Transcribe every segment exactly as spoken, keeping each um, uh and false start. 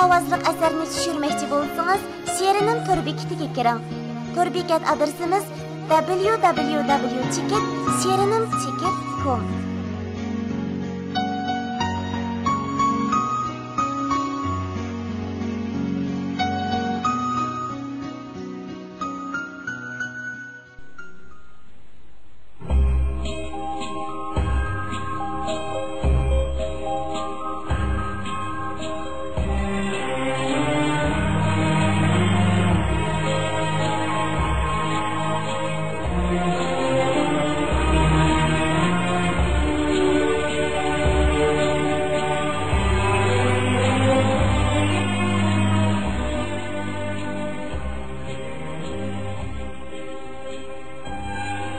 ئاۋازلىق ئەسەرنى چۈشۈرمەكچى بولسىڭىز، شېرىنىم تور بېكىتىگە كىرىڭ. تور بېكەت ئادرېسىمىز: دبليۇ دبليۇ دبليۇ چېكىت شېرىنىم چېكىت كوم.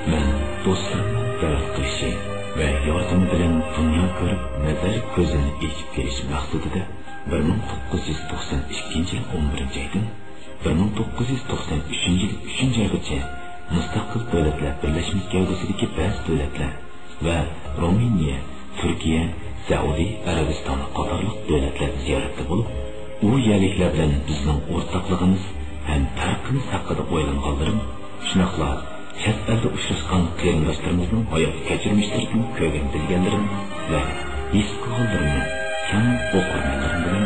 مەن دوستلىرىمنىڭ دەۋەت قىلىشى ۋە ياردىمى بىلەن دۇنيا كۆرۈپ، نەزەر كۆزىنى ئېچىپ كېلىش مەقسىتىدە بىر مىڭ توققۇز يۈز توقسان ئىككىنچى يىل ئون بىرىنچى ئايدىن بىر مىڭ توققۇز يۈز توقسان ئۈچىنچى يىل ئۈچىنچى ئايغىچە مۇستەقىل دۆلەتلەر بىرلەشمە گەۋدىسىدىكى بەزى دۆلەتلەر ۋە رومىنىيە، تۈركىيە، سەئۇدى ئەرەبىستانى قاتارلىق دۆلەتلەردە زىيارەتتە بولۇپ، ئۇ يەرلىكلەر بىلەن بىزنىڭ ئورتاقلىقىمىز ھەم پەرقىمىز ھەققىدە ئويلانغانلىرىم، شۇنداقلا چەت ئەلدە ئۇچراشقان قېرىنداشلىرىمىزنىڭ ھايات كەچۈرمىشلىرىدىن كۆرگەن بىلگەنلىرىم ۋە ھېس قىلغانلىرىمنى كەڭ ئوقۇرمەنلىرىم بىلەن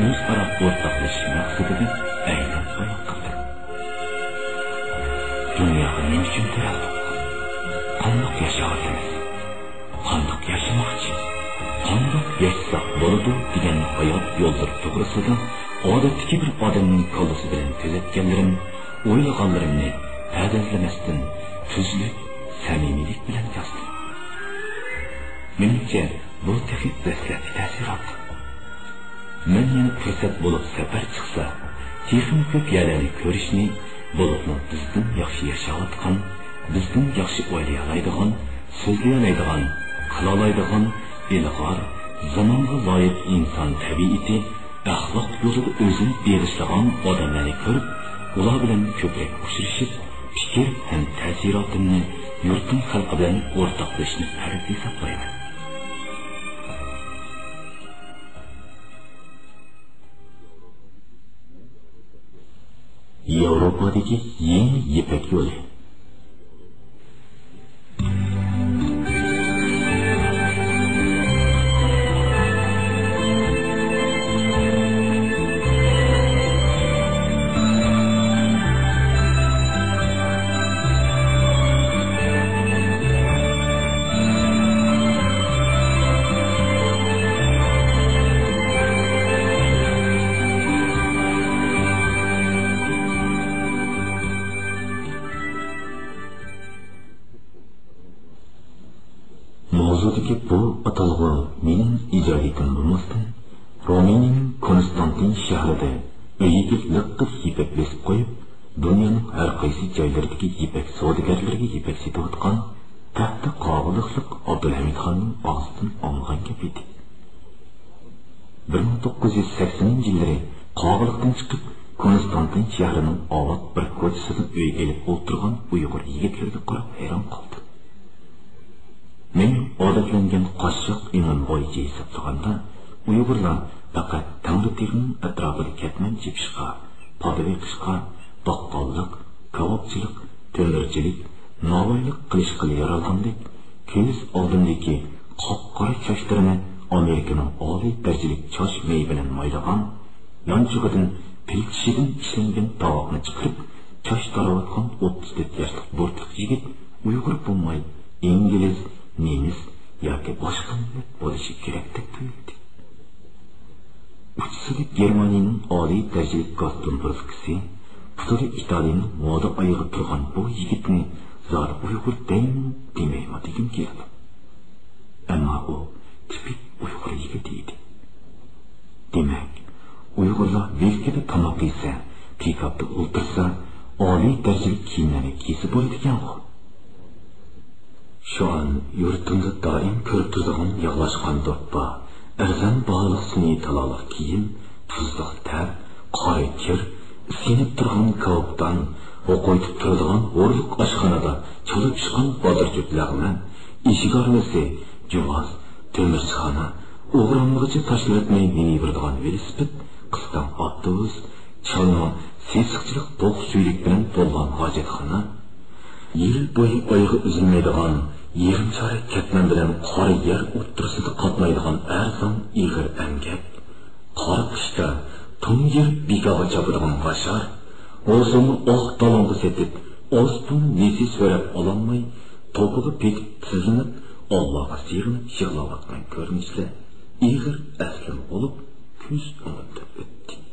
ئۆزئارا ئورتاقلىشىش مەقسىتىدە ئەينەن بايان قىلدىم. دۇنياغا نېمە ئۈچۈن تۆرەلدۇق؟ قانداق ياشاۋاتىمىز؟ قانداق ياشىماقچى؟ قانداق ياشىساق بولىدۇ دېگەن ھايات يوللىرى توغرىسىدا ئادەتتىكى بىر ئادەمنىڭ كاللىسى بىلەن كۆزەتكەنلىرىم، ئويلىغانلىرىمنى پەدەزلىمەستىن تۈزلۈك، سەمىمىيلىك بىلەن يازدىم. مېنىڭچە، بۇ تېخى دەسلەپكى تەسىرات. مەن يەنە پۇرسەت بولۇپ سەپەر چىقسا، تېخىمۇ كۆپ يەرلەرنى كۆرۈشنى، بولۇپمۇ بىزدىن ياخشى ياشاۋاتقان، بىزدىن ياخشى ئويلىيالايدىغان، سۆزلىيەلەيدىغان، قىلالايدىغان، ئىلغار، زامانغا لايىق ئىنسان تەبىئىتى، ئەخلاق يولىدا ئۆزىنى بېغىشلىغان ئادەملەرنى كۆرۈپ، ئۇلار بىلەن كۆپرەك ئۇچرىشىپ، پىكىر ھەم تەسىراتىمنى يۇرتۇم خەلقى بىلەن ئورتاقلىشىشنى پەرز ھېسابلايمەن. ياۋروپادىكى يېڭى يىپەك يولى. ماۋزۇدىكى بۇ ئاتالغۇ مېنىڭ ئىجادىيىتىم بولماستىن، رومىنىيىنىڭ كونستانتىن شەھىرىدە ئۆيىگە لىققىدە يىپەك بېسىپ قويۇپ، دۇنيانىڭ ھەر قايسى جايلىرىدىكى يىپەك سودىگەرلىرىگە يىپەك سېتىۋاتقان تەختە قاغىلىقلىق ئابدۇلھەمىدخاننىڭ ئاغزىدىن ئاڭلىغان گەپ ئىدى. بىر مىڭ توققۇز يۈز سەكسىنىنچى يىللىرى قاغىلىقتىن چىقىپ، كونستانتىن شەھىرىنىڭ ئاۋات بىر كوچىسىدا ئۆي ئېلىپ ئولتۇرغان ئۇيغۇر يىگىتلىرىگە قاراپ ھەيران قالدىم. مېنىڭ ئادەتلەنگەن قاششاق ئېڭىم بويىچە ھېسابلىغاندا، ئۇيغۇرلار پەقەت تەڭرىتېغىنىڭ ئەتراپىدا كەتمەن چېپىشقا، پادا بېقىشقا، باققاللىق، كاۋاپچىلىق، تۆمۈرچىلىك، ناۋايلىق قىلىشقىلا يارالغاندەك، كۆز ئالدىمدىكى قاپقارا چاچلىرىنى ئامېرىكىنىڭ ئالىي دەرىجىلىك چاچ مېيى بىلەن مايلىغان، يانچۇقىدىن پىل چىشىدىن ئىشلەنگەن تاۋاقنى چىقىرىپ، چاچ تاراۋاتقان ئوتتۇز تۆت ياشلىق بورتلۇق يىگىت ئۇيغۇر بولماي، ئىنگلىز، نېمىس ياكى باشقا مىللەت بولۇشى كېرەكتەك تۇيۇلدى. ئۇچىسىدا گېرمانىيىنىڭ ئالىي دەرىجىلىك گاز تۇمبۇرسكىسى، پۇتىدا ئىتالىيىنىڭ مودا ئايىغى تۇرغان بۇ يىگىتنى زادى ئۇيغۇر دەيمۇ دېمەيمۇ دېگۈم كېلىدۇ. ئەمما ئۇ تىپىك ئۇيغۇر يىگىتى ئىدى. دېمەك، ئۇيغۇرلار ۋىلكىدە تاماق يېسە، پىكاپتا ئولتۇرسا، ئالىي دەرىجىلىك كىيىملەرنى كىيسە بولىدىكەنغۇ. شۇئان يۇرتۇمدا دائىم كۆرۈپ تۇرىدىغان ياغلاشقان دوپپا، ئەرزان باھالىق سۈنئىي تالالىق كىيىم، تۇزلۇق تەپ، قارا كىر، ئىسسىنىپ تۇرغان كاۋاپتان، ھوقۇيتۇپ تۇرىدىغان ھورلۇق ئاشخانىدا چالا پىشقان بازار چۆپ لەغمەن، ئىشىك ھارۋىسى، جۇۋاز، تۆمۈرچىخانا، ئوغرانلىغىچە تاشلىۋەتمەي مېڭىۋېرىدىغان ۋېلىسىپىت، قىستاڭ ئاپتوبۇس، چاينىڭ سېسىقچىلىق توق سۈيدۈك بىلەن تولغان ھاجەتخانا، يىل بويى ئايىغى ئۈزۈلمەيدىغان يېرىم چارەك كەتمەن بىلەن قارا يەر ئوتتۇرىسىدا قاتنايدىغان ئەرزان ئېغىر ئەمگەك، قارا قىشتا تۇڭ يېرىپ بىكارغا چاپىدىغان ھاشار، ھوسۇلنى ئاق دالونغا سېتىپ، ئاز پۇلنى نېسى سۆرەپ ئالالماي، توپىغا پېتىپ تىزلىنىپ، ئاللاغا سېغىنىپ يىغلاۋاتقان كۆرۈنۈشلەر ئېغىر ئەسلىمە بولۇپ، كۆز ئوڭۇمدىن ئۆتتى.